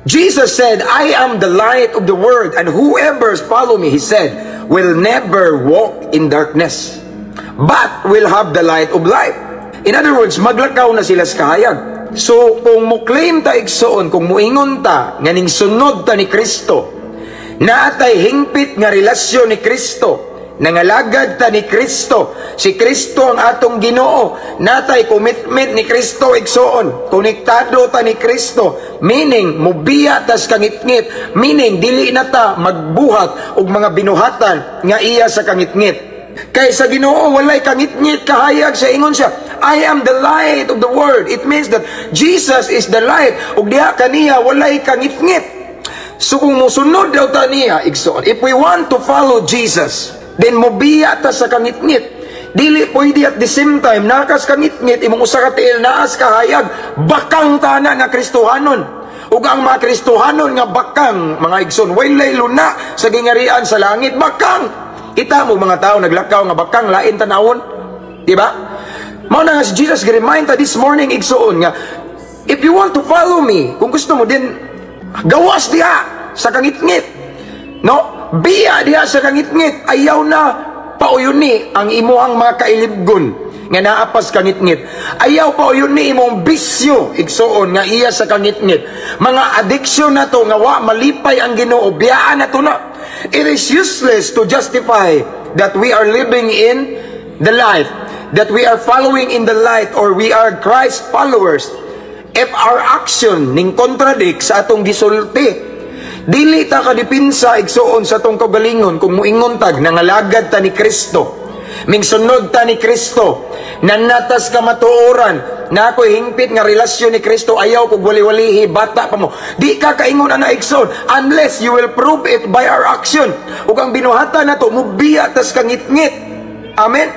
Jesus said, "I am the light of the world, and whoever follow me," he said, "will never walk in darkness, but will have the light of life." In other words, maglakaw na sila sa kahayag. So, kung mo-claim ta, igsoon, kung muingon ta, nga ning sunod ta ni Kristo, naatay hingpit nga relasyon ni Kristo, nangalagad ta ni Kristo, si Kristo ang atong Ginoo, natay commitment ni Kristo, igsoon, konektado ta ni Kristo, meaning mubiya tas kangitngit, meaning dili na ta magbuhat og mga binuhatan nga iya sa kangitngit. Kay sa Ginoo walay kangitngit, kahayag sa ingon siya, "I am the light of the world." It means that Jesus is the light ug diha kaniya walay kangitngit. So kung musunod daw ta niya, igsoon, if we want to follow Jesus, then mobiya ta sa kangitngit. Dili pwede at the same time, nakas kangitngit, imong usa ka tiil, naas kahayag, bakang tana nga Kristohanon. Ug ang mga Kristohanon nga bakang, mga igsoon, walay luna sa gingarian sa langit, bakang. Kita mo mga tao naglakaw nga bakang, lain tanawon. Di ba? Mao na nga si Jesus gi-remind ta this morning, igsoon, nga if you want to follow me, kung gusto mo din, gawas diha sa kangitngit. No? Biya diha sa kangitngit, ayaw na pauyuni ang imuhang mga kailibgon nga naa pas kangitngit. Ayaw pauyuni imong bisyo, igsoon, nga iya sa kangitngit. Mga addiction na to nga wa malipay ang Ginoo, biyaan na to na. It is useless to justify that we are living in the light, that we are following in the light or we are Christ followers if our action ning contradict sa atong gisulti. Dili ta kadipinsa, igsuon, sa atong kaugalingon kung muingon tag nangalagad ta ni Kristo. Mingsunod ta ni Kristo. Nanatas kamatuoran na ako'y hingpit nga relasyon ni Kristo, ayaw kog wali-walihi, bata pa mo. Di ka kaingon ana, igsoon, unless you will prove it by our action. Ug ang binuhatan nato mubiya tas kangitngit. Amen.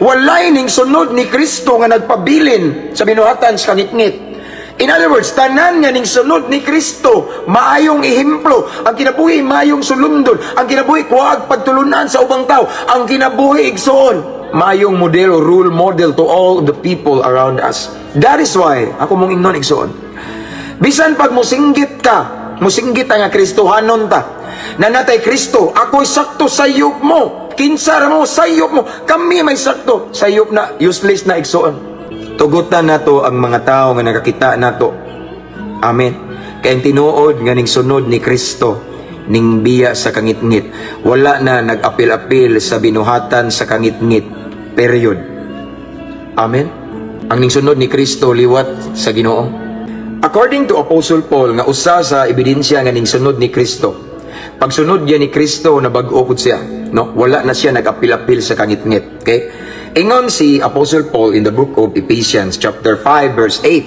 Walay ning sunod ni Kristo nga nagpabilin sa binuhatan sa kangitngit. In other words, tanan nga ning sunod ni Kristo, maayong ehemplo, ang kinabuhi maayong sulundon, ang kinabuhi kuwag pagtulunan sa ubang tao, ang kinabuhi, igsoon, maayong model o role model to all the people around us. That is why, ako mong ingnon, igsoon, bisan pag musinggit ka, musinggit nga Kristohanon ta, nanatay Kristo, ako'y sakto, sayop mo, kinsa ra mo, sayop mo, kami may sakto, sayop na, useless na, igsoon. Tugutan nato ang mga tao nga nakakita nato. Amen. Kay ang tinuod nga ning sunod ni Kristo, ning biya sa kangitngit, wala na nag-apil-apil sa binuhatan sa kangitngit. Period. Amen. Ang ning sunod ni Kristo liwat sa Ginoo. According to Apostle Paul, nga usa sa ebidensya nga ning sunod ni Kristo. Pagsunod niya ni Kristo, nabag-o pud siya, no? Wala na siya nag-apil-apil sa kangitngit, okay? Ingon si Apostle Paul in the book of Ephesians chapter 5 verse 8,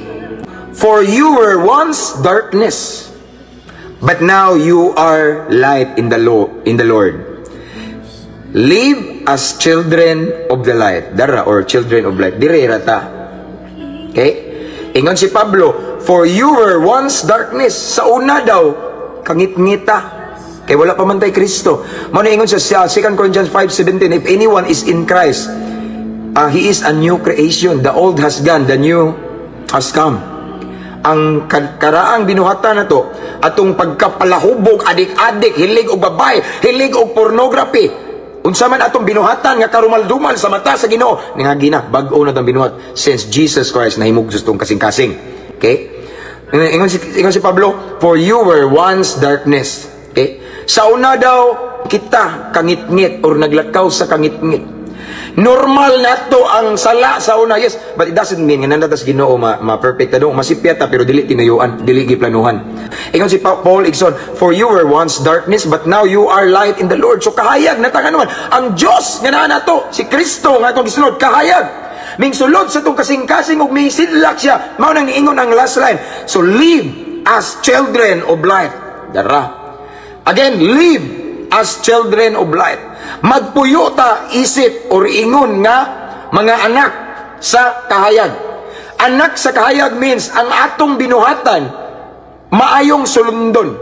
"For you were once darkness, but now you are light in the Lord. Live as children of the light." Dara or children of light. Dire ra ta. Okay? Ingon si Pablo, "For you were once darkness." Sa una daw, kangitngita. Kay wala pa man tay Kristo. Mao na ingon sa 2 Corinthians 5:17, "If anyone is in Christ, he is a new creation. The old has gone, the new has come." Ang karaang binuhatan na to, atong pagkapalahubog, adik-adik, hilig og babae, hilig og pornography, unsa man atong binuhatan nga karumal-dumal sa mata sa Ginoo, nga gina, bag-o na tong binuhat since Jesus Christ nahimog sa tong kasing-kasing. Okay? Ingon si Pablo, "For you were once darkness." Okay? Sa una daw, kita kangitngit or naglakaw sa kangitngit. Normal na to ang sala sa una, yes, but it doesn't mean nga nanda tas Ginoo ma perfect ta do, masipyat ta pero dili tinuyuan, dili giplanuhan. Ingon si Paul, igsoon, "For you were once darkness, but now you are light in the Lord." So kahayag na ta naman ang Dios nga naa nato, si Kristo nga atong gisunod, kahayag. Ming sulod sa tong kasing-kasing ug misidlak siya. Mao nang niingon ang last line. So live as children of light. Dara. Again, live as children of light. Magpuyo ta isip or ingon nga mga anak sa kahayag. Anak sa kahayag means ang atong binuhatan maayong sulundon.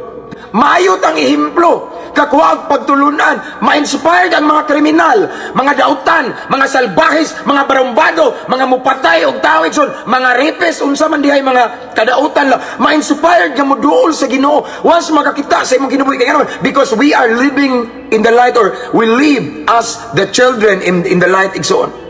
Maayo tang ehemplo, kakuha pagtulunan, ma-inspired ang mga kriminal, mga dautan, mga salbahis, mga barumbado, mga mupatay og tao, igsoon, mga rapist, unsa man dihay mga kadautan lang, ma-inspired nga moduol sa Ginoo once makakita sa imong kinabuhi kay ngano? Because we are living in the light or we live as the children in the light, igsoon.